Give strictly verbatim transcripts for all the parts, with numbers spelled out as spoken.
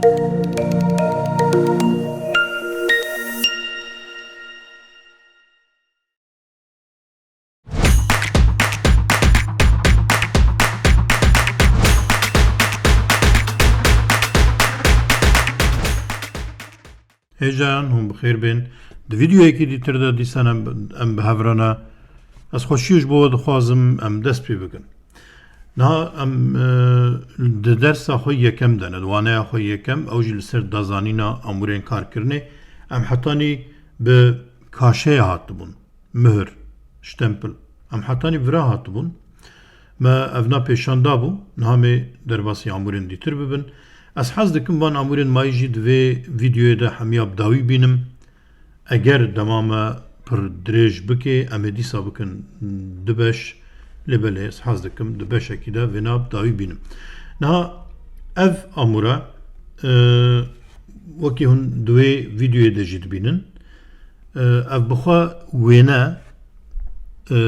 Hêjayan hûn bi xêr bên. Di vîdeoyekî dîtir de dîsan em, em bi hev re ne. Ez xweşiyê ji bo we dixwazim em dest pê bikin. Niha em, e, di dersa xwe yekem de ne, di waneya xwe yekem, ew jî li ser dazanîna amûrên karkirinê. Em hetanî bi kaşeyê hatibûn. Muhr, stempel. Em hetanî vira hatibûn. Me evna pêşan dabû, niha mê derbasî amûrên dîtir bibin. Ez hez dikim van amûrên mayî jî di vê vîdeoyê de hemiya bi dawî bînim. Eger dema me pir dirêj bike, em ê dîsa bikin du beş. Lê belê ez hez dikim du beşekî de vêna bi dawî bînim. Niha ev amûre, e, wekî hûn di wê vîdeoyê de jî dibînin, e, ev bi xwe wêne, e, e,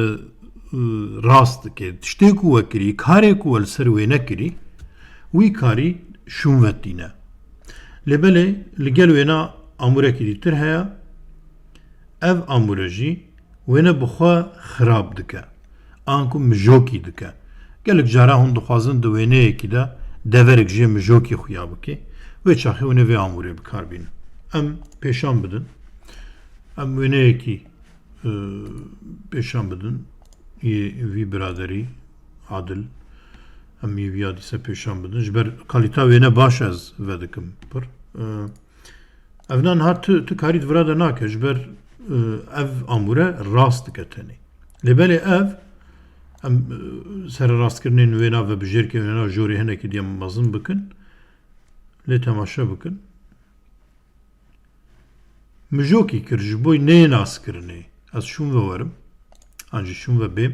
rast dike. Tiştê ku we kirî, karê ku we li ser wêne kirî, wî karî şûnvetîne. Lê belê li gel wêna amûrekî dîtir heye. Ev amûre jî wêne bi xwe xirab dike. Anku mijokî dike. Gelek cara hûn dixwazin di wêneyekî de deverek jê mijokî xuya bike. Wê çaxê hûn ê vê amûrê bi kar bînin. Em pêşan bidin. Em wêneyekî, e, pêşan bidin. Yê vî biraderî Adil. Em yê viya dîse pêşan bidin. Ji ber kalîta wêne baş ez vedikim pir. E, Evna niha tu, tu karî di vira de nake, ji ber, e, ev amûre rast dike tenê. Lê belê ev, em, e, sererastkirinên wêna vebijêrkê wêna jorê hinekî dî em mezin bikin, lê temaşe bikin. Mijokî kir ji bo neyê naskirinê. Ez şûn ve werim. An jî şûn ve bêm.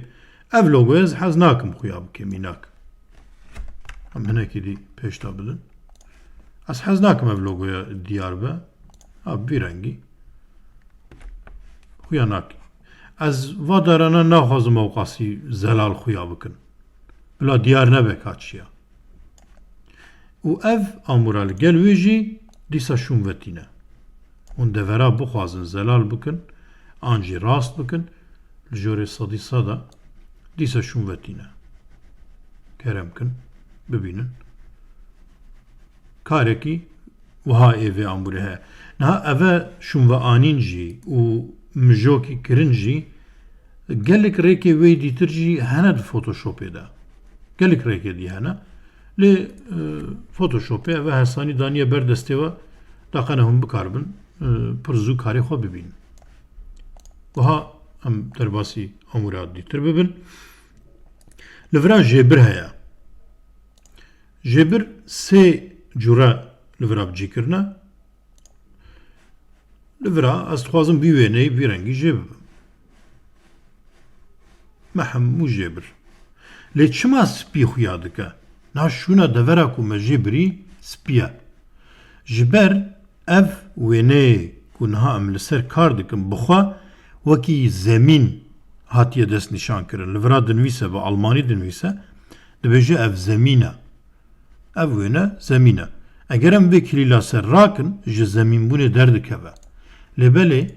Ev logoya ez hez nakim xuya bike mînak. Em hinekî dî pêş de bidin. Ez hez nakim ev logoya diyar be. Ha, bi vî rengî. Xuya nakim. Ez va darana naxwazim ewqasî zelal xuya bikin. Bila diyar nebe ka çi ya. Û ev amûra li gel wê jî dîsa şûnvetî ne. Hûn devera bixwazin zelal bikin, an jî rast bikin, li jorê sedî seda dîsa şûnvetî ne. Kerem kin, bibînin. Karekî wiha ê vê amûrê heye. Niha eve şûnveanîn jî û mijokî kirin jî gelek rêkê wê dîtir jî hene di Photoshopê de. Gelek rêkê dî hene. Lê, e, Photoshopê eve hesanî daniye ber destê we, daqene hûn bikaribin, e, pir zû karê xwe bibînin. Wiha em derbasî amûra dîtir bibin. Li vira jêbir heye. Jêbir sê cure li vira bi cî kirine. Li vira ez dixwazim vî wêneyê vî rengî jê bibim. Me hemû jê bir. Lê çima spî xuya dike? Niha şûna devera ku me jê birî spî ye. Ji ber ev wêneyê ku niha em li ser kar dikin, bi xwe wekî zemîn hatiye destnîşan kirin. Li vira dinivîse, bi almanî dinivîse, dibêje ev zemîn e. Ev wêne zemîn e. Eger em vê kilîla ser rakin, ji zemînbûnê derdikeve. Lê belê,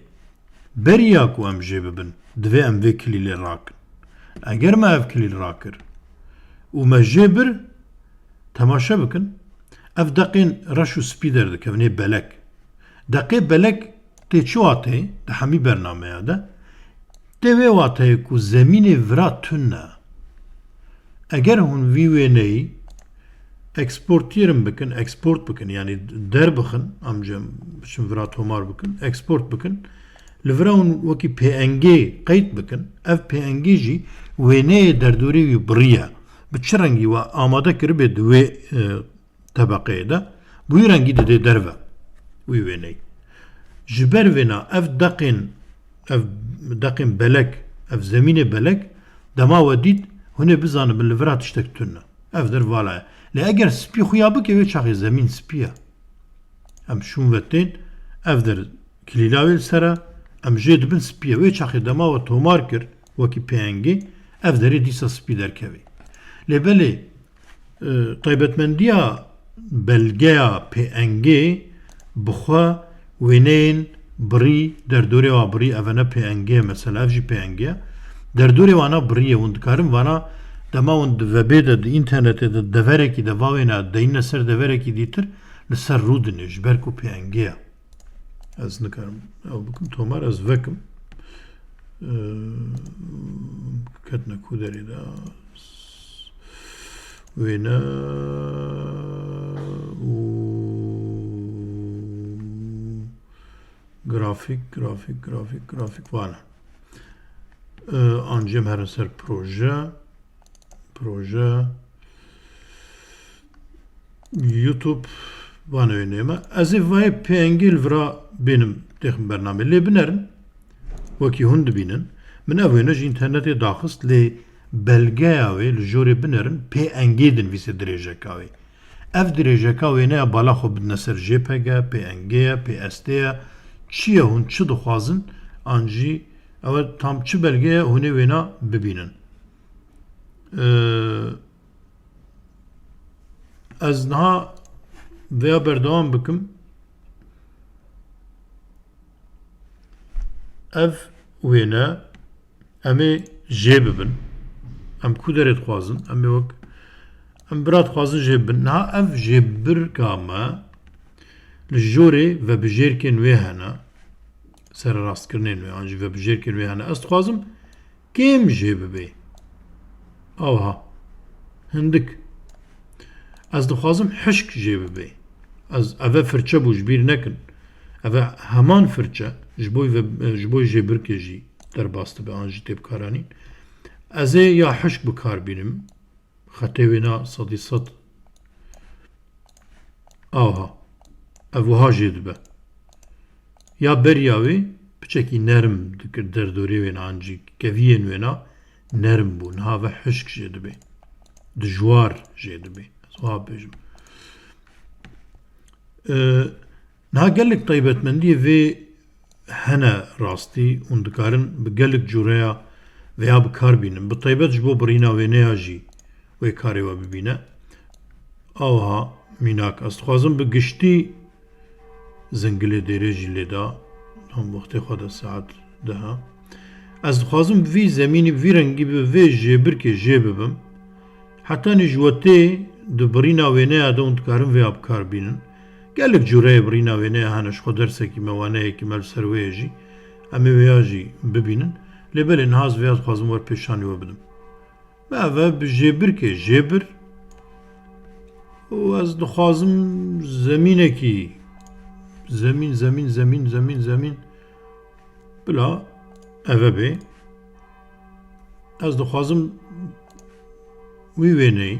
beriya ku em jê bibin, divê em vê kilîlê rakin. Eger me ev kilîl rakir û me jê bir, temaşe bikin, ev deqên reş û spî derdikevin, ê belek. Deqê belek tê çi wateyê? Di hemî bernameya de tê wê wateyê ku zemînê vira tune. Eger hûn vî wêneyî eksportirin bikin, export bikin, yanî derbixin, em jê biçin vira tomar bikin, export bikin, li vira hûn wekî P N G qeyd bikin, ev P N G jî wêneyê derdorê wî biriye. Bi çi rengî we amade kiribe di wê, e, tebeqeyê de, bi wî rengî didê derve wî wêneyî. Ji ber vêna ev deqên, ev deqên belek, ev zemînê belek, dema we dît, hûn ê bizanibin li vira tiştek tune. Ev der vala ye. Lê eger spî xuya bike, wê çaxê zemîn spî ye. Em şûn ve tên, ev der kilîla wê li ser e, em jê dibin spî ye. Wê çaxê dema we tomar kir, wekî P N G, ev derê dîsa spî derkevê. Lê belê, e, taybetmendiya belgeya P N G bi xwe wêneyên birî, derdorê wa birî, ev ne P N G mesela, ev jî P N G ye. Derdorê wana birî ye. Hûn dikarin vana dema hûn di webê de, di înternetê de, deverekî de va wêne deyne ser deverekê dîtir, li ser rû dinê, ji ber ku P N G ye. Ez nikarim ew bikim, tomar ez vekim. Eee, ketine ku derê de wêne û grafîk, grafîk, grafîk, grafîk vane. Eee, an cem herin ser proje. Proje. YouTube, vane wê nême. Ez ê vayê P N G li vira bênim têxim bernamê. Lê binerin, wekî hûn dibînin. Min ev wêne ji înternetê daxist, lê belgeya wê li jorê binerin, P N G dinivîse dirêjeka wê. Ev dirêjeka wêneya bala xwe bidine ser J P G, P N G ye, P S D ye. Çi ye hûn çi dixwazin? An jî ew e tam çi belge ye hûn ê wêna bibînin. Ee, ez niha vêya berdewam bikim. Ev wêne em ê jê bibin. Em ku derê dixwazin? Em ê wek, em bira dixwazin jê bibin. Niha ev jêbirka me li jorê vebijêrkên wê hene. Sererastkirinên wê an jî vebijêrkên wê hene. Ez dixwazim kêm jê bibê. Awha. Hindik. Ez dixwazim hişk jê bibê. Ez, eve firçe bû, ji bîr nekin. Eve heman firçe, ji bo ve, ji bo jêbirkê jî derbas dibe an jî tê bikaranîn. Ez ê ya hişk bi kar bînim. Xetê wêna sedî sed. Awha. Ev wiha jê dibe. Ya beriya wê piçekî nerm dikir derdorê wêna an jî keviyên wêna nerm bû. Niha ve hişk jê dibê. Dijwar jê dibê. Ez wiha bêjim. Ee, niha gelek taybetmendiyê vê hene rastî hûn dikarin bi gelek cûreya vêya bi kar bînin. Bi taybet ji bo birîna wêneya jî wê karê we bibîne. Awha mînak, ez dixwazim bi giştî zingilê dêrê jî lê da, tam wextê xwe de saet deha. Ez dixwazim vî zemînî, vî rengî bi vê jêbirkê jê bibim. Hetanî ji wetê di birîna wêneya de hûn dikarin vêya bi kar bînin. Gelek cûreyê birîna wêneya hene, ji xwe dersekî me, waneyekî me li ser wê ye jî. Em ê wêya jî bibînin. Lê belê niha ez vêya dixwazim wer pêşanî we bidim. Me eve bi jêbirkê jêbir. Û ez dixwazim zemînekî, zemîn, zemîn, zemîn, zemîn, zemîn. Bila eve bê. Ez dixwazim wî wêneyî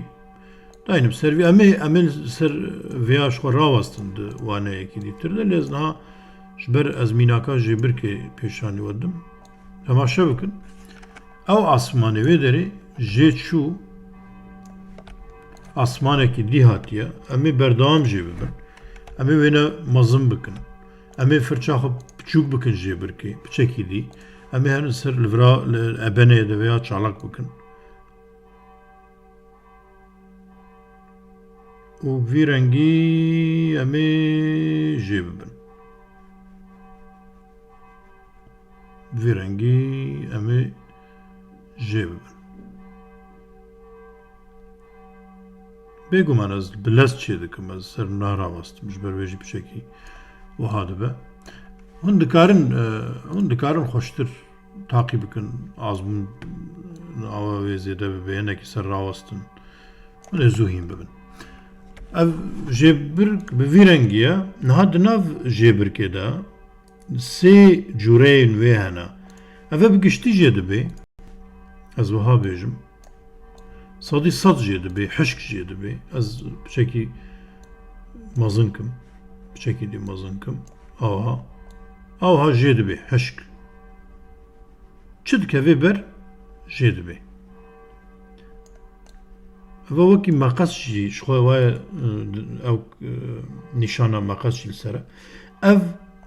daynim ser vî. Em ê, em ê li ser vêya ji xwe rawestin di waneyekî dîtir de. Lê ez niha ji ber ez mînaka jêbirkê pêşanî we didim. Temaşe bikin. Ew asmanê wê derê jê çû, asmanekî dî hatiye. Em ê berdewam jê bibin. Em ê wêne mezin bikin. Em ê firça xwe piçûk bikin jê birkê, piçekî dî. Em ê herin ser li vira, li ebeneyê de vêya çalak bikin. Û vî rengî em ê jê bibin. Vî rengî em ê jê bibin. Bêguman ez bi lez çê dikim, ez ser narawestim, ji ber wê jî piçekî wiha dibe. Hûn dikarin, e, hûn dikarin xweştir taqî bikin, azmûn awa wê zêde bibe, hinekî ser rawestin. Hûn ê zû hîn bibin. Ev jêbirk bi vî rengî ye. Niha di nav jêbirkê de sê cûreyên wê hene. Ev e bi giştî jê dibê. Ez wiha bêjim. Sedî sed jê dibê, hişk jê dibê. Ez piçekî mezin kim. Piçekî dî mezin kim. Awha. Awha jê dibê, hişk. Çi dikeve ber jê dibê. Eva wekî meqes jî ji xwe waye, e, ew, e, nîşana meqes jî li ser e. Ev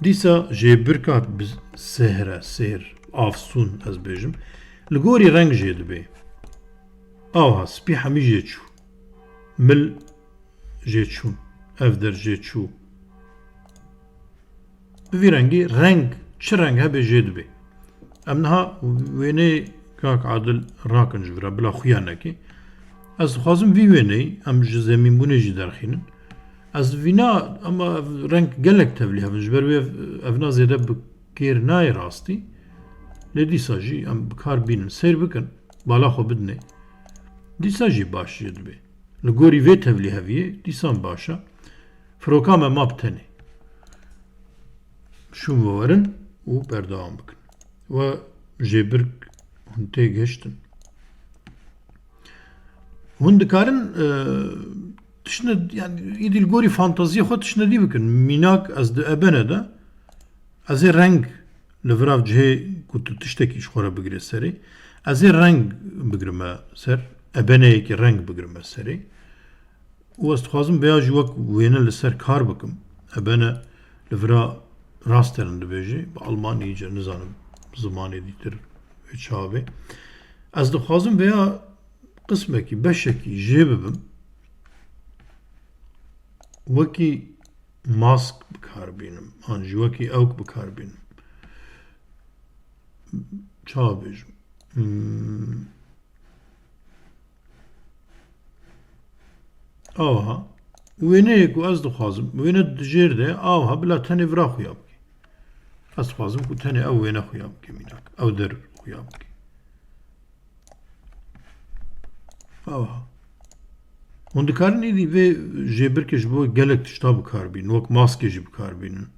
dîsa jêbirka bi sêhr e, sêhr, afsûn ez bêjim. Li gorî reng jê dibê. Awha, spî hemî jê çû. Mil jê çûn. Ev der jê çû. Bi vî rengî reng, çi reng hebe jê dibe. Em niha wêneyê kak Adil rakin ji vira, bila xuya nekê. Ez dixwazim vî wêneyî em ji zemînbûnê jî derxînin. Ez vîna, ama ev reng gelek tevlî hebin. Ji ber wê ev, evna zêde bi kêr nayê rastî. Lê dîsa jî em bi kar bînin. Seyr bikin, bala xwe bidinê. Dîsa jî baş jê dibe. Li gorî vê tevlîheviyê dîsan baş e. Firoka me ma bi tenê. Şûn ve werin û berdewam bikin. We jêbirk hûn têgihiştin. Hûn dikarin, e, tiştine, yani, îdî li gorî fantaziyê xwe tiştine dî bikin. Mînak ez di ebene de, ez ê reng li virav cihê ku tu tiştekî ji xwe re bigirê serê, ez ê reng bigirime ser, ebeneyekî reng bigirime serê. Û ez dixwazim vêya jî wek wêne li ser kar bikim. Ebene li vira Rasterin dibêje, bi almanî, îca nizanim zimanê dîtir wê çawa bê. Ez dixwazim vêya qismekî, beşekî jê bibim, wekî mask bi kar bînim, an jî wekî ewk bi kar bînim. Çawa bêjim? Hmm. Awha. Wêneyê ku ez dixwazim, wêne di jêr de, awha bila tenê vira xuya bike. Ez dixwazim ku tenê ew wêne xuya bike, mînak. Ew der xuya bike. Awha. Hûn dikarin êdî vê jêbirkê ji bo gelek tişta bi kar bînin, wek maskê jî bi kar bînin.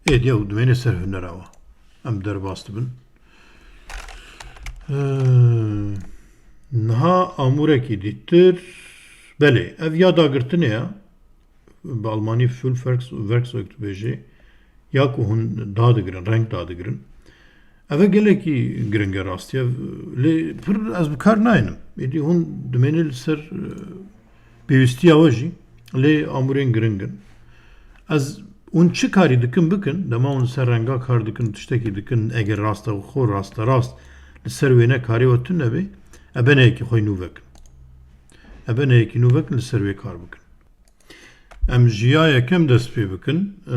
Êdî ew dimêne ser hunera we. Em derbas dibin. Ee, niha amûrekî dîtir. Belê, ev ya dagirtinê ye. Bi almanî Füllwerks-, Werkzeug dibêjê. Ya ku hûn dadigirin, reng dadigirin. Ev e gelekî giring e rastî. Ev, lê pir ez bi kar naynim. Êdî hûn dimêne li ser, e, pêwîstiya we jî. Lê amûrên giring in. Ez hûn çi karî dikin bikin, dema hûn li ser renga kar dikin, tiştekî dikin, eger rastexwe rast e rast, li ser wêne karê we tune be, ebeneyekî xwe nû vekin. Ebeneyekî nû vekin, li ser wê kar bikin. Em ji ya yekem dest pê bikin. Ee,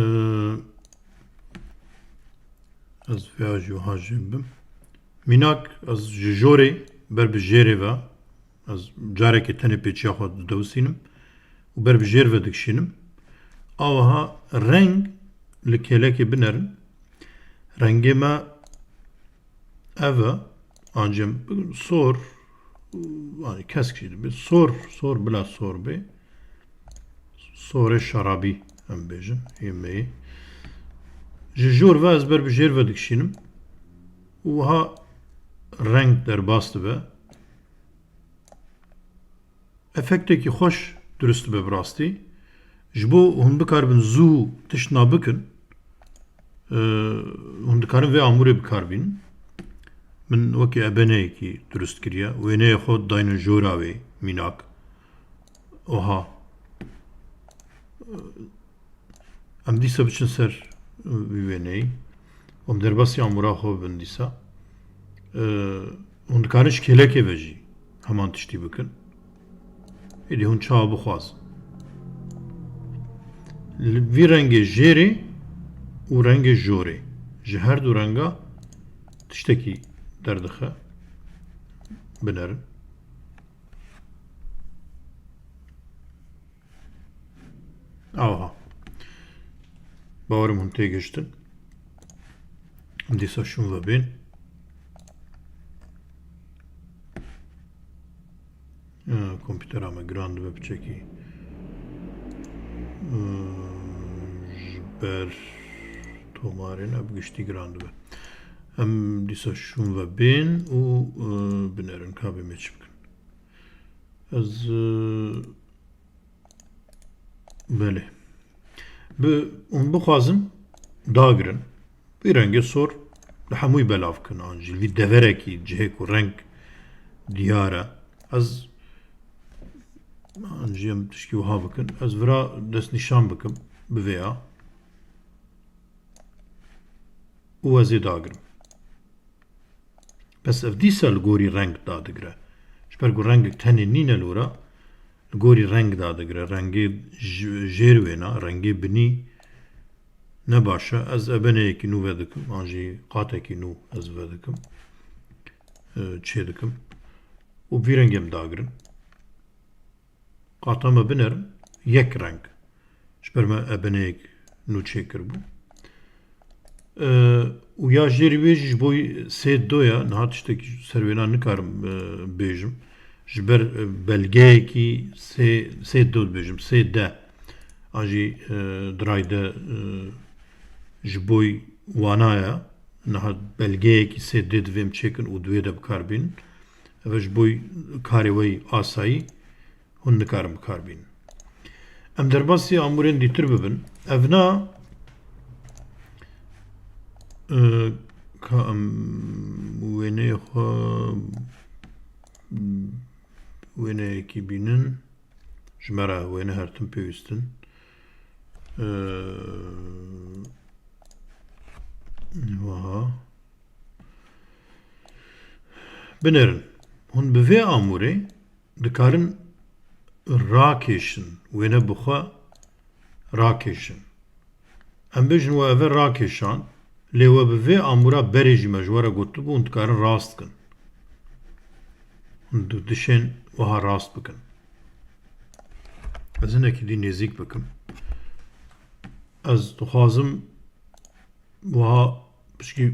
ez vêya jî wiha jê bibim. Mînak, ez ji jorê ber bi jêrê ve, ez carekê tenê pêçiya xwe didewisînim û ber bi jêr ve dikişînim. Awiha reng li kêlekê binerin. Rengê me ev e. Ancî em sor, yani kesk jî dibe. Sor, sor bila sor bê. Sorê şerabî em bêjin, yê me yê. Ji jor ve ez ber bi jêr ve dikişînim. Û wiha reng derbas dibe. Efektekî xweş dirust dibe bi rastî. Ji bo hûn bikaribin zû tiştna bikin, e, hûn dikarin vê amûrê bikar bînin. Min wekî ebeneyekî dirust kiriye. Wêneyê xwe daynin jora wê mînak. Oha. Em dîsa biçin ser, e, wî wêneyî. Em derbasî amûra xwe bibin dîsa. E, hûn dikarin ji kêlekê ve jî heman tiştî bikin. Êdî hûn çawa bixwazin. Li vî rengê jêrê û rengê jorê. Ji her du renga tiştekî derdixe. Binerin. Aha. Bawerim hûn têgihiştin. Dîsa şûn ve bên. Ee, kompîtera me giran dibe piçekî. Ee, ji ber tomarên ev giştî giran dibe. Em dîsa şûn ve bên û, e, binerin ka bê me çi bikin. Ez, e, belê. Bi, hûn bixwazin dagirin. Vî rengê sor li hemûyî belav kin an jî li vî deverekî cihê ku reng diyar e. Ez an jî em tişkî wiha bikin. Ez vira destnîşan bikim bi vêya û ez ê dagirim. Bes ev dîsa li gorî reng dadigire. Ji ber ku rengek tenê nîne li wira, li gorî reng dadigire. Rengê j-, jêr wêna, rengê binî ne baş e. Ez ebeneyekî nû vedikim, an jî qatekî nû ez vedikim, e, çê dikim. Û vî rengê em dagirin. Qata me binerin, yek reng. Ji ber me ebeneyek nû çêkiribû. E, û ya jêrî wê jî ji bo sê do ya, niha tiştekî ser wêna nikarim, e, bêjim. Ji ber, e, belgeyekî sê, sê do dibêjim, sê D. An jî, e, dirayde, e, ji bo wana ya. Niha belgeyekî sê D divê em çêkin û di wê de bi kar bînin. Ev ji bo karê we yî asayî. Hûn nikarin bi kar bînin. Em derbasî amûrên dîtir bibin. Evna, e, ka em wêneyê xwe, wêneyekî bînin. Ji me re wêne her tim pêwîst in. E, wiha. Binêrin. Hûn bi vê amûrê dikarin rakêşin, wêne bi xwe rakêşin. Em bêjin we eve rakêşan, lê we bi vê amûra berê jî me ji we re gotibû, hûn dikarin rast kin. Hûn di-, dişên wiha rast bikin. Ez hinekî dî nêzîk bikim. Ez dixwazim wiha pişkî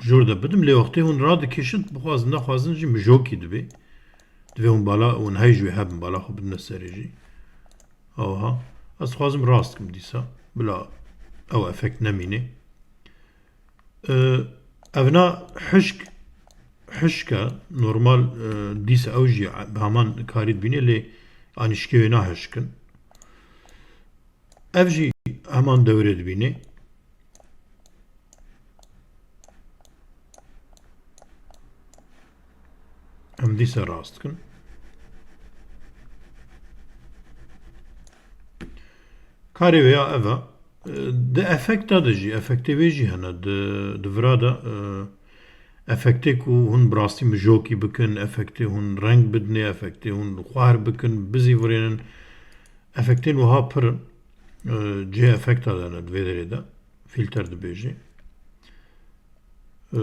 jor de bidim, lê wextê hûn radikêşin, bixwazin nexwazin jî mijokî dibe. Divê hûn bala, hûn hey jî wê hebin, bala xwe bidine serê jî. Awiha. Ez dixwazim rast kim dîsa. Bila ew efekt nemîne. Ee, evna hişk, hişk e. Normal, e, dîsa ew jî bi heman karî dibîne, lê anîşkê wê nahişkin. Ev jî heman dewrê dibîne. Em dîsa rast dikin. Karê wê ya ev e. Di efekta de jî, efektê wê jî hene. Di, di vira de, e, efektê ku hûn bi rastî mijokî bikin, efektê hûn reng bidinê, efektê hûn xwar bikin, bizîvirênin. Efektên wiha pir in. E, cihê efekta de ne di vê derê de. Fîlter dibêjê. E,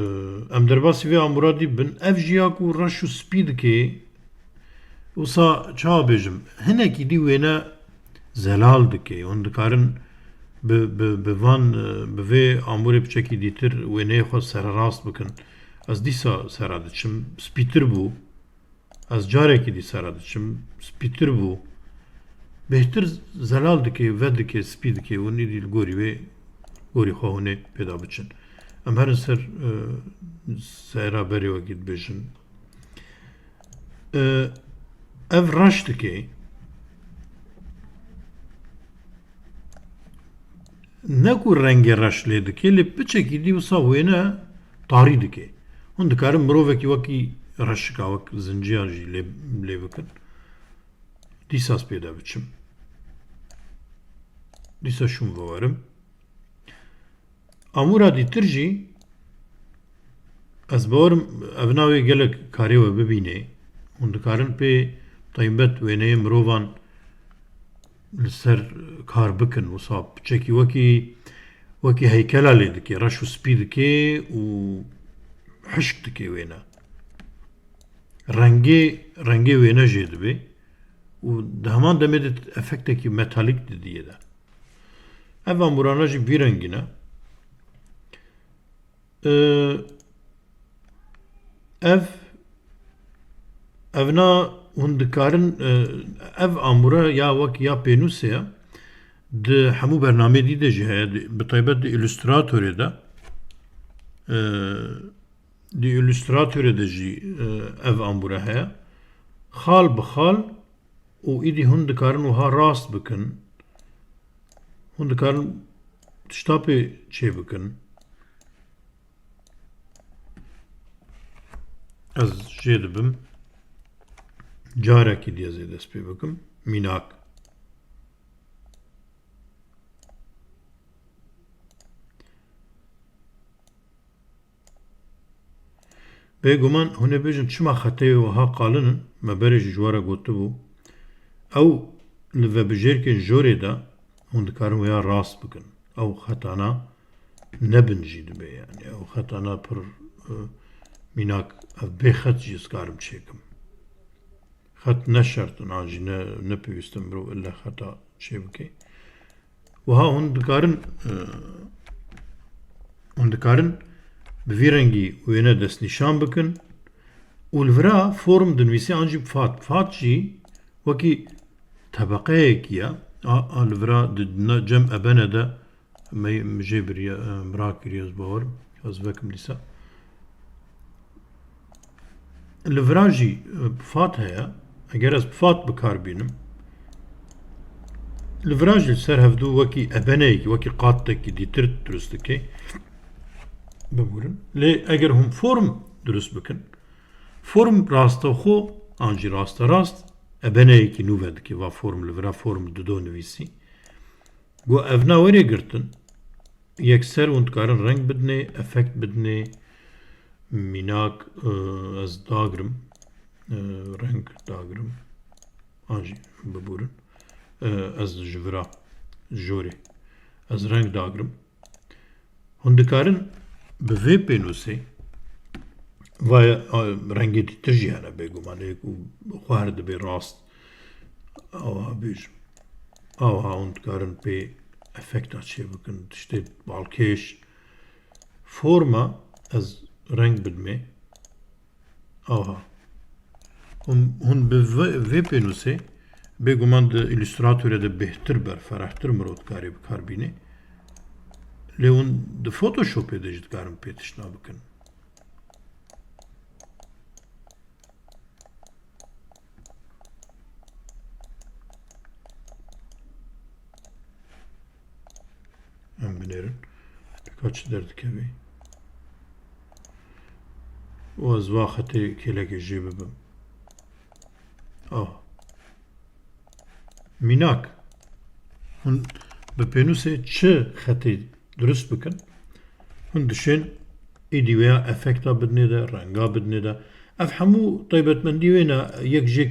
em derbasî vê amûra dî bin. Ev jî ya ku reş û spî dike, wisa çawa bêjim, hinekî dî wêne zelal dike. Hûn dikarin bi, bi, bi van, e, bi vê amûrê piçekî dîtir wêneyê xwe sererast bikin. Ez dîsa sera diçim. Spîtir bû. Ez carekî dî sera diçim, spîtir bû. Bêhtir zelal dike, vedike, spî dike, hûn îdî li gorî wê, gorî xwe hûn ê pêda biçin. Em herin ser, e, sera berê wekî dibêjin. E, ev reş dike. Ne ku rengê reş lê dike, lê piçekî dî wisa wêne tarî dike. Hûn dikarin mirovekî wekî reşika, wek zinciya jî lê, lê bikin. Dîsa ez pê de biçim. Dîsa şûn vewerim. Amûra dîtir jî ez bawerim ev navê gelek karê we bibînê. Hûn dikarin pê taybet wêneyê mirovan li ser kar bikin. Wisa piçekî wekî, wekî heykela lê dike, reş û spî dike û hişk dike wêne. Rengê, rengê wêne jê dibe û di heman demê de efektekî metalîk didiyê de. Ev amûrana jî vî rengî ne. Ee, ev, evna hûn dikarin, e, ev amûra ya wek ya pênûsê ye. Di hemû bernameyê dî de jî heye, di, bi taybet di Illustratorê de, e, di Illustratorê de jî, e, ev amûra heye. Xal bi xal û îdî hûn dikarin wiha rast bikin. Hûn dikarin tişta pê çê bikin. Ez jê dibim. Carekî dî ez ê dest pê bikim. Mînak. Bêguman hûn ê bêjin, çima xetê wê wiha qalin in? Me berê jî ji we re gotibû. Ew li vebijêrkên jorê de hûn dikarin wêya rast bikin. Ew xetana nebin jî dibe, yani. Ew xetana pir, e, mînak, ev bê xet jî ez karim çêkim. Xet ne şert in, an jî ne, ne pêwîst in mirov ille xeta çê bike. Wiha hûn dikarin, e, hûn dikarin bi vî rengî wêne destnîşan bikin û li vira form dinivîsî an jî bi fat. Fat jî wekî tebeqeyekî ye. A, a li vira di, di cem ebene de me, min jê biriye, e, mira kiriye, ez bawer, ez vekim dîsa. Li vira jî, e, fat heye. Eger ez fat bi kar bînim, li vira jî li ser hevdû wekî ebeneyekî, wekî qatekî dîtir dirust dike. Biburin. Lê eger hûn form dirust bikin, form rastexwe an jî rasterast ebeneyekî nû vedike, va form li vira form dido nivîsî. Go evna were girtin, yekser hûn dikarin reng bidinê, efekt bidinê, mînak, e, ez dagrim, e, reng dagrim, an jî biburin, e, ez ji vira, ji jorê, ez reng dagrim. Hûn dikarin bi vê pênûsê, vaya, a, rengê dîtir jî hene bêguman, ê ku xwar dibe rast, awa bêjim. Awa hûn dikarin pê efekta çêbikin, tiştê balkêş. Forma ez reng bidimê. Aha. Hûn, hûn bi vê, vê pênûsê bêguman di Illustratorê de bêhtir, berferehtir mirov dikarê bi kar bînê. Lê hûn di Photoshopê de jî dikarin pê tiştna bikin. Em binêrin. Pêka çi derdikevê? Û ez va xetê kêlekê jê bibim. Ah. Mînak. Hûn bi pênûsê çi xetê dirust bikin? Hûn dişên êdî wêya efekta bidinê de, renga bidinê de. Ev hemû taybetmendî wê ne, yek jê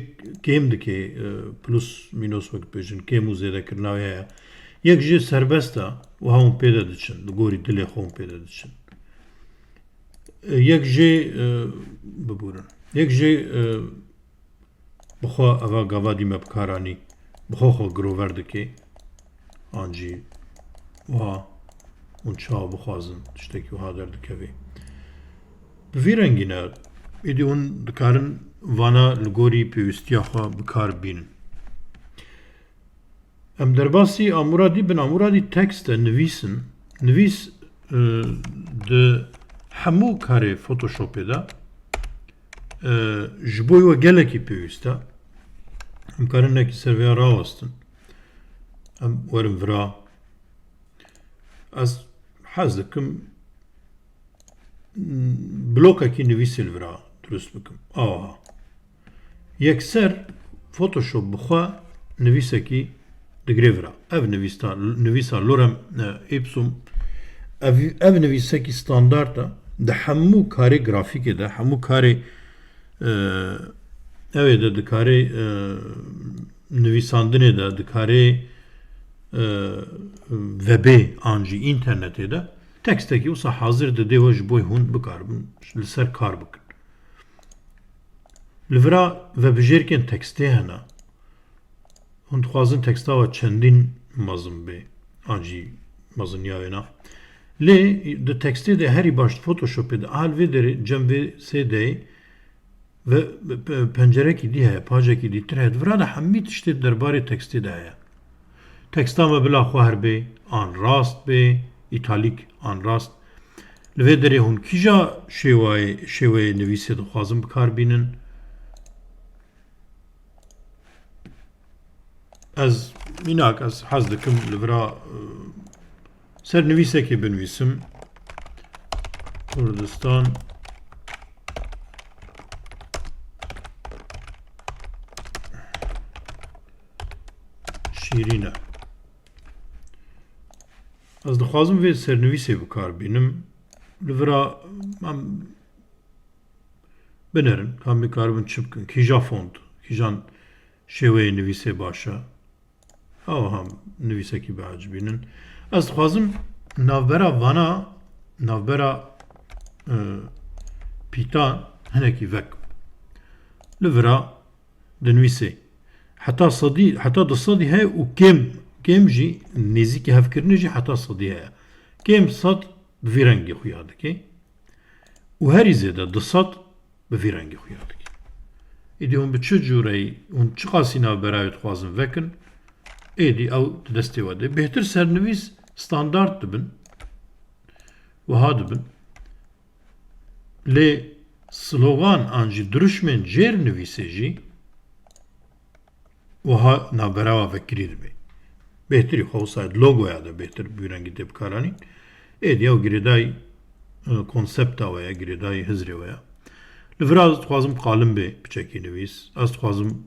kêm dike, e, plus mînos wek dibêjin, kêm û zêdekirina wê heye. Yek jê serbest e, wiha hûn pê de diçin, li gorî dilê xwe hûn pê de diçin. E, yek jê, e, biburin. Yek jê, e, bi xwe eva gava dî me bi kar anî, bi xwe xwe girover dike. An jî wiha hûn çawa bixwazin, tiştekî wiha derdikeve. Bi vî rengî ne, êdî hûn dikarin vana li gorî pêwîstiya xwe bi kar bînin. Em derbasî Amûradî bin. Amûradî tekst e, nivîs in. Nivîs, e, di hemû karê Photoshopê de, e, ji bo we gelekî pêwîst e. Em karin nekî ser vêya rawestin. Em werin vira. Ez hez dikim, blokekî nivîsê li vira dirust bikim. Aha. Yekser Photoshop bi xwe nivîsekî digire vira. Ev nivîsta, nivîsa lorem, e, ipsum, ev, ev nivîsekî standard e. Di hemû karê grafîkê de, hemû karê, e, ew ê de di karê, e, nivîsandinê de, di karê, e, webê an jî înternetê de tekstekî wisa hazir didê we ji bo hûn bikaribin li ser kar bikin. Li vira vebijêrkên tekstê hene. Hûn dixwazin teksta we çendîn mezin bê, an jî meziniya wê na. Lê di tekstê de herî baş di Photoshopê de, a li vê derê cem vê sê deyê ve pe-, pencerekî dî heye, pacekî dîtir heye. Di vira de hemî tiştê derbarê tekstê de heye. Teksta me bila xwe her bê, an rast bê, îtalîk an rast. Li vê derê hûn kîja şêwayê, şêweyê nivîsê dixwazin bi kar bînin? Ez mînak, ez hez dikim li vira, e, sernivîsekê binivîsim. Kurdistan şîrîn e. Ez dixwazim vê sernivîsê bi kar bînim. Li vira em, Binerin, ka em bikaribin çi bikin? Kîja font, kîjan şêweyê nivîsê baş e? Awa ha, nivîsekî biecibînin. Ez dixwazim navbera vana, navbera, e, pîtan hinekî vekim. Li vira dinivîsê. Heta sedî, heta du sedî heye û kêm, kêm jî nêzîkî hevkirinê jî heta sedî heye. Kêm sed bi vî rengî xuya dike. Û herî zêde du sed bi vî rengî xuya dike. Îdî hûn bi çi cûreyî, hûn çiqasî navbera wê dixwazin vekin, êdî ew di destê we de. Bêhtir sernivîs standard dibin. Wiha dibin. Lê slogan an jî dirûşmên jêr nivîsê jî wiha navbera we vekirî dibe. Bêhtirî xwe wisa di logoya de bêhtir bi vî rengî tê bikaranîn. Êdî ew girêdayî, e, konsepta we ye, girêdayî hizrê we ye. Li vir ez dixwazim qalin bê, piçekî nivîs. Ez dixwazim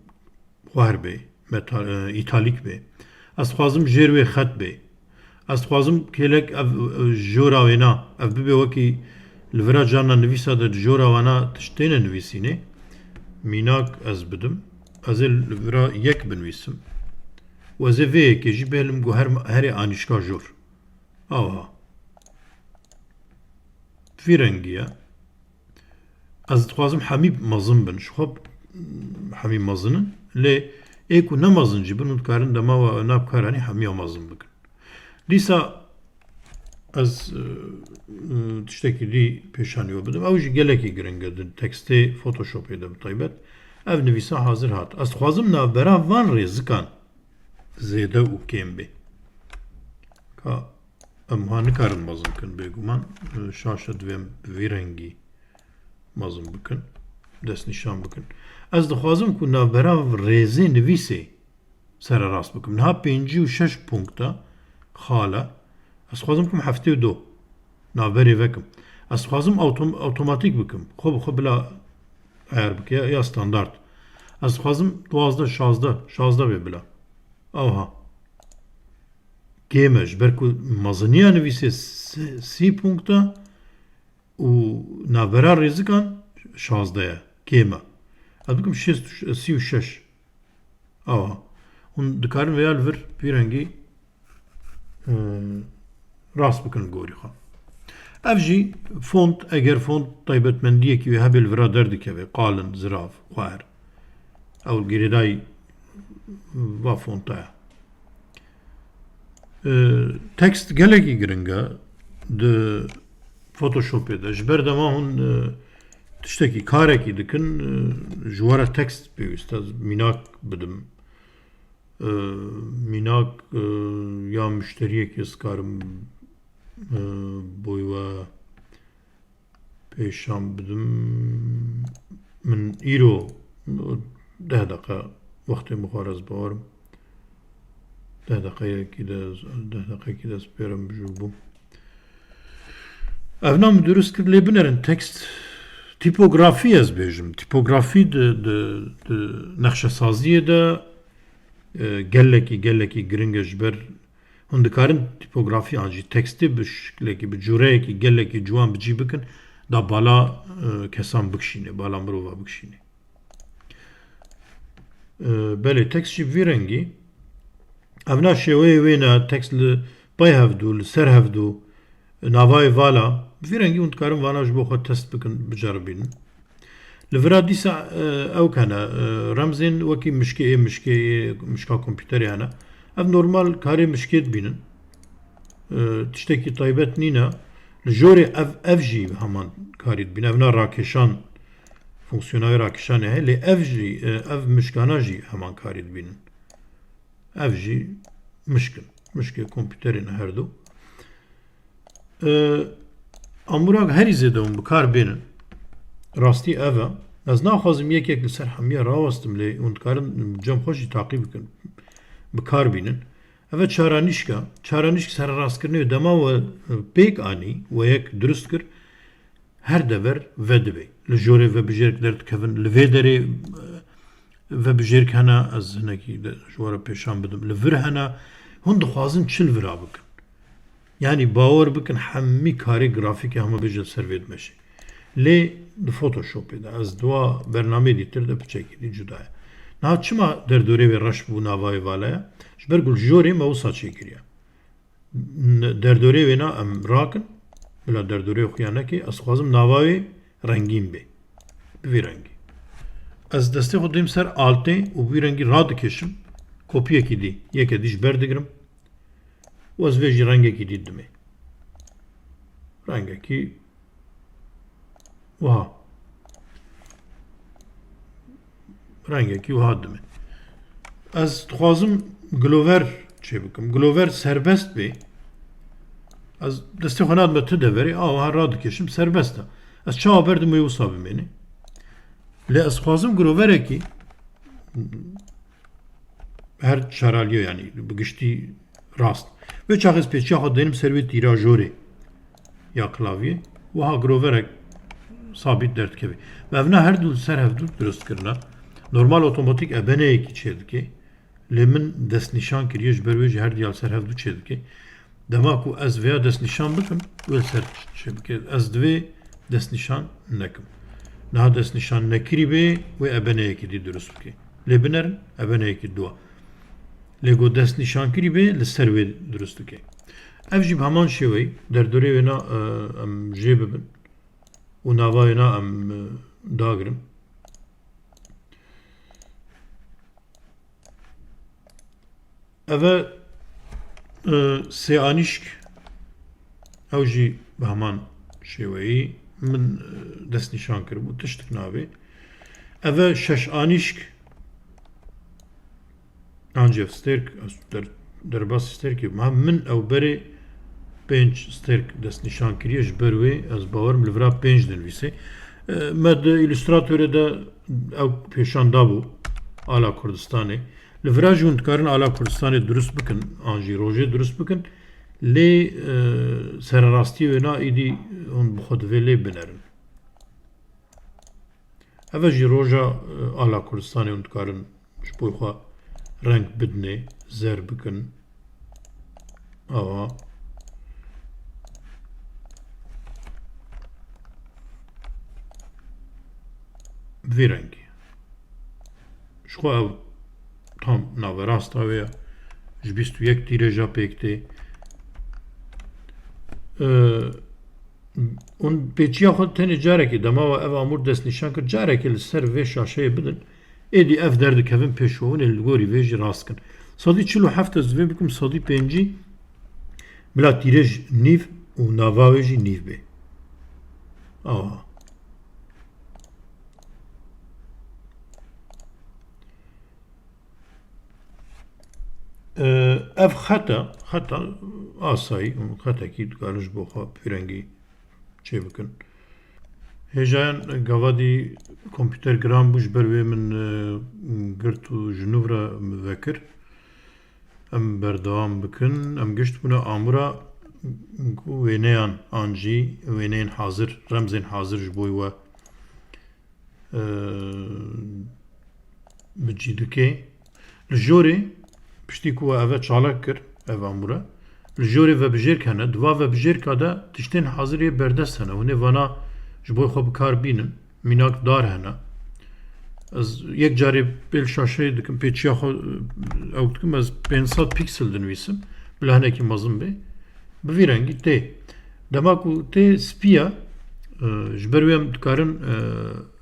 xwar bê, meta-, e, îtalîk bê. Ez dixwazim jêr wê xet bê. Ez dixwazim kêlek ev, e, jora wêna, ev bibe wekî li vira carna nivîsa de di jora wana tişt têne nivîsînê. Mînak ez bidim. Ez ê li vira yek binivîsim. Û ez ê vê yekê jî bihêlim ku her, herê anîşka jor. Awa. Vî rengî ye. Ez dixwazim hemî mezin bin. Ji xwe hemî mezin in. Lê ê ku ne mezin jî bin, hûn dikarin dema we na bikaranî hemiya mezin bikin. Dîsa ez, e, e, tiştekî dî pêşanî we bidim. Ew jî gelekî giring e di tekstê Photoshopê de bi taybet. Ev nivîsa hazir hat. Ez dixwazim navbera van rêzikan zêde û kêm bê. Ka em ha nikarin mezin bikin bêguman. E, şaş e, divê em bi vî rengî mezin bikin. Destnîşan bikin. Ez dixwazim ku navbera rêzê nivîsê sererast bikim. Niha pêncî û şeş punkta xal e. Ez dixwazim bikim heftê û du. Navberê vekim. Ez dixwazim awtom-, awtomatîk bikim. Xwe bi xwe bila ayar bike ya, ya standard. Ez dixwazim duwazdeh, şazdeh, şazdeh bê bila. Awha. Kêm e, ji ber ku meziniya nivîsê si, sî punkta û navbera rêzikan şazdeh e. Kêm e. Ez bikim şêst, sî û şeş. Awa. Hûn dikarin vêya li vir vî rengî, e, rast bikin gorî xwe. Ev jî font, eger font taybetmendiyekî wê hebe li vira derdikeve, qalin, zirav, xwer. Ew girêdayî va fonta ye. E, tekst gelekî giring e di Photoshopê de. Ji ber dema hûn, e, tiştekî, karekî dikin, e, ji we re tekst pêwîst e. Ez mînak bidim. E, mînak, e, ya muşteriyekê ez karim, e, boy we pêşan bidim. Min îro deh deqe wextê min xwarin, ez bawerim. Deh deqeyekî de, deh deqekî de ez pêre mijûl bûm. Ev nam dirust kir, lê binerin tekst, tîpografî ez bêjim. Tîpografî di, di, di nexşesaziyê de, e, gelekî, gelekî giring e ji ber Hûn dikarin tîpografî an jî tekstê bi şiklekî, bi cûreyekî gelekî ciwan bi cî bikin, da bala, e, kesan bikişîne, bala mirova bikişîne. E, belê, tekst jî bi vî rengî. Evna şêweyê wê ne, tekst li pey hevdû, li ser hevdû, navayê vala, bi vî rengî hûn dikarin vana ji bo xwe test bikin, biceribînin. Li vira dîsa, e, ew hene, e, remzên wekî mişkê, ê mişkê, ê mişka kompîterê hene. Ev normal karê mişkê dibînin. E, tiştekî taybet nîne. Li jorê ev, ev jî heman karî dibînin. Ev na rakêşan, fonksiyona wê rakêşanê heye, lê ev jî, e, ev mişkana jî heman karî dibînin. Ev jî mişk in. Mişkê kompîterê ne her du. E, amûra herî zêde hûn bi kar bênin. Rastî ev e. Ez naxwazim yek yek li ser hemiya rawestim, lê hûn dikarin cem xwe jî taqî bikin. Bi kar bînin. Ev e çaranîşka. Çaranîşk sererastkirinê dema we, e, pêk anî, we yek dirust kir, her dever vedibe. Li jorê vebijêrek derdikevin, li vê derê, e, vebijêrek hene, ez hinekî de ji we re pêşan bidim. Li vir hene, hûn dixwazin çi li vira bikin? Yanî bawer bikin, hemî karê grafîkê hema bêje ser vê dimeşê. Lê di Photoshopê de ez dua bernameyê dîtir de piçekî dî cuda ye. Niha çima derdorê wê reş bû navayê vale ye? Ji ber ku li jorê me wisa çêkiriye. N-, derdorê wêna em rakin, bila derdorê xuya nekê, ez dixwazim nava wê rengîn bê. Bi vî rengî. Ez destê xwe dêm ser altê û bi vî rengî radikêşim, kopiyekî dî, yeke dî ji ber digirim û ez vê jî rengekî dî dimê. Rengekî wiha. Rengekî wiha dime. Ez dixwazim glover çê bikim. Glover serbest bê. Ez destê xwe nadime ti deverê, a wiha radikêşim, serbest e. Ez çawa berdim wê wisa bimêne. Lê ez dixwazim gloverekî her çaraliyo, yanî bi giştî rast. Vê çaxê ez pêçiya xwe dênim ser wê tîra jorê ya klavyê. Wiha groverek sabît derdikeve. Me evna her du li ser hevdû dirust kirine. Normal otomatîk ebeneyekî çêdike. Lê min destnîşan kiriye, ji ber wê jî her diya li ser hevdû çêdike. Dema ku ez vêya destnîşan bikim, wê li ser çêbike. Ez divê destnîşan nekim. Niha destnîşan nekirî bê, wê ebeneyekî dî dirust bike. Lê binerin, ebeneyekî dua. Lê ku destnîşankirî bê, li ser wê dirust dike. Ev jî bi heman şêweyî, derdorê wêna, e, em jê bibin û nava wêna em, e, dagirin. Eve, e, sê anîşk, ew jî bi heman şêweyî min, e, destnîşan kiribû, tiştik nabê. Eve şeş anîşk, ancî ev stêrk, ez der-, derbasî stêrkê bûm. Ha, min ew berê pênc stêrk destnîşan kiriye, ji ber wê ez bawerim li vira pênc dinivîsê. E, me di Illustratorê de ew pêşan dabû, ala Kurdistanê. Li vira jî hûn dikarin ala Kurdistanê dirust bikin, an jî rojê dirust bikin. Lê, e, sererastiyê wêna êdî hûn bi xwe divê lê binerin. Eve jî roja, e, ala Kurdistanê hûn dikarin ji bo xwe reng bidinê, zer bikin. Awa. Vî rengî. Ji xwe ew tam naverasta wê ye. Ji bîst û yek tîreja pêk tê. E, Hûn pêçiya xwe tenê carekê, dema we ev amûr destnîşan kir, carekê li ser vê şaşeyê bidin. Êdî ev derdikevin pêş we, hûn ê li gorî vê jî rast kin. Sedî çil û heft ez divê bikim sedî pêncî, bila tîrêj nîv û nava wê jî nîv bê. Aha. Ee, ev xet e, xeta asayî, xetekî dikarin ji bo xwe pîrengî çê bikin. Hêjayan gavadî kompîter giran bû, ji ber wê min, e, girt û ji nû re vekir. Em berdewam bikin. Em gişt bûne amûra ku wêneyan an jî wêneyên hazir, remzên hazir ji bo we e, bi cî dikê. Li jorê, piştî ku we eve çalak kir, ev amûre, li jorê vebijêrk hene. Di va vebijêrka de tiştên hazir yê berdest hene. Hûn ê vana ji bo xwe bi kar bînin. Mînak dar hene. Ez yek carê pêl şaşeyê dikim, pêçiya xwe, e, ew dikim, ez pênc sed pîksel dinivîsim. Bila hinekî mezin bê. Bi vî rengî tê. Dema ku tê spî ye, e, ji ber wê em dikarin, e,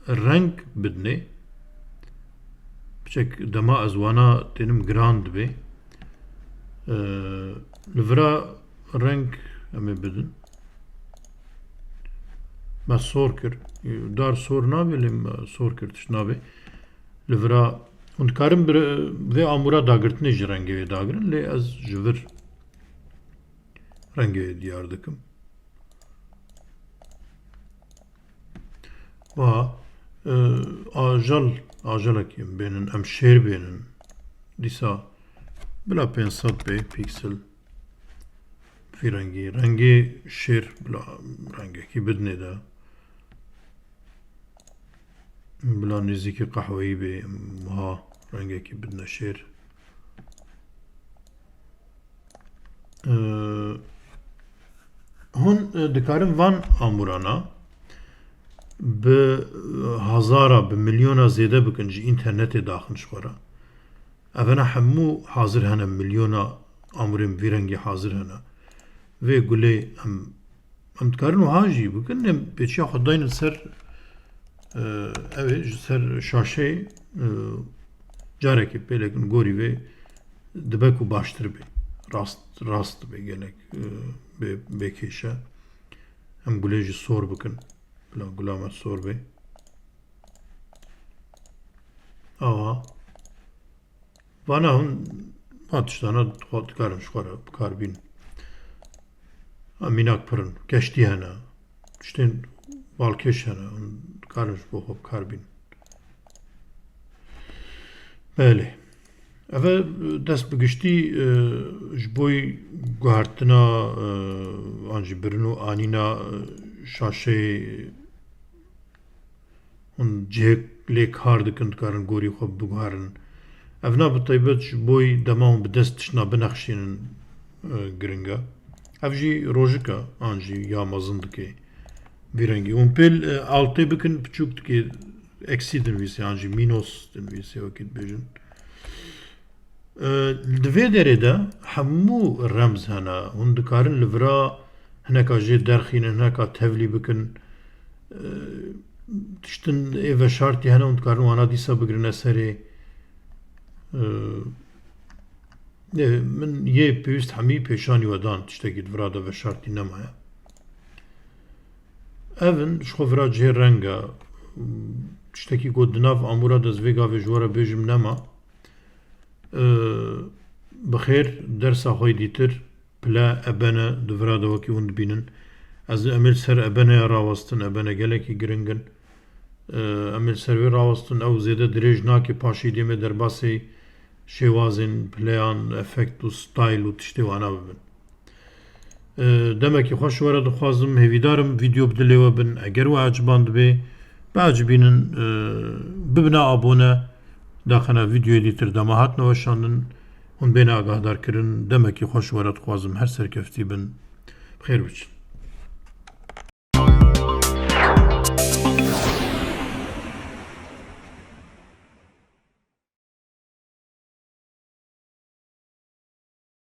reng bidinê. Piçek dema ez wana tênim giran dibê. E, li vira reng em ê bidin. Me sor kir. Dar sor nabê, lê me sor kir, tişt nabê. Li vira hûn dikarin bi vê amûra dagirtinê jî rengê wê dagirin, lê ez ji vir rengê wê diyar dikim. Wa, e, ajal, ajalekî em bênin, em şêr bênin. Dîsa bila pênc sed bê pîksel vî rengî. Rengê şêr bila rengekî bidinê de. Bila nêzîkî qehweyî bê, em wiha rengekî bidine şêr. Ee, hûn, e, dikarin van amûrana bi hezara, bi milyona zêde bikin ji înternetê daxin ji xwe re. Evena hemû hazir hene, milyona amûrên vî rengî hazir hene. Vê gulê em, em dikarin wiha jî bikin, em pêçiya xwe daynin ser, e, ew ê ji ser şaşeyê, e, carekê pêlekin gorî vê dibe ku baştir bê. Rast, rast dibe gelek, e, bê, bê kêşe. Em gulê jî sor bikin. Bila gula me sor bê. Awa. Vana hûn van tiştana xwe dikarin ji xwe re bi kar bînin. Ha, mînak pir in. Keştî hene. Tiştên balkêş hene. Hûn dikarin ji bo xwe bi kar bînin. Belê. Ev e dest bi giştî, e, ji bo guhertina, e, an jî birin û anîna, e, şaşeyê hûn cihê lê kar dikin, dikarin gorî xwe biguherin. Ev na bi taybet ji bo dema hûn bi dest tiştna binexşînin, e, giring e. Ev jî rojik e, an jî ya mezin dike vî rengî. Hûn pêl, e, altê bikin, piçûk dike, eksî dinivîsê, an jî mînos dinivîsê, wekî dibêjin. E, di vê derê de hemû remz hene. Hûn dikarin li vira hineka jê derxînin, hineka tevlî bikin. E, tiştin ê veşartî hene, hûn dikarin wana dîsa bigirine serê. E, ne, min yê pêwîst hemî pêşanî we dan, tiştekî di vira de veşartî nemaye. Ev in, ji xwe vira cihê reng e. Tiştekî ku di nav amûra de ez vê gavê ji we re bêjim nema. E, bi xêr, dersa xwe yê dîtir, pile ebene di vira de wekî hûn dibînin. Ez ê em ê li ser ebeneya rawestin, ebene gelekî giring in. E, em ê li ser wê rawestin, ew zêde dirêj nake, paşê dê me derbasê şêwazên pileyan, efekt û style û tiştê wana bibin. E, demekî xweş we re dixwazim, hêvîdar im vîdeo bi dilê we bin. Eger we ecibandibe, biecibînin, e, bibine abone, daxina vîdeoyê dîtir dema hatine weşandin, hûn bêne agahdarkirin. Demekî xweş we re dixwazim, her serkeftî bin, bi xêr biçin.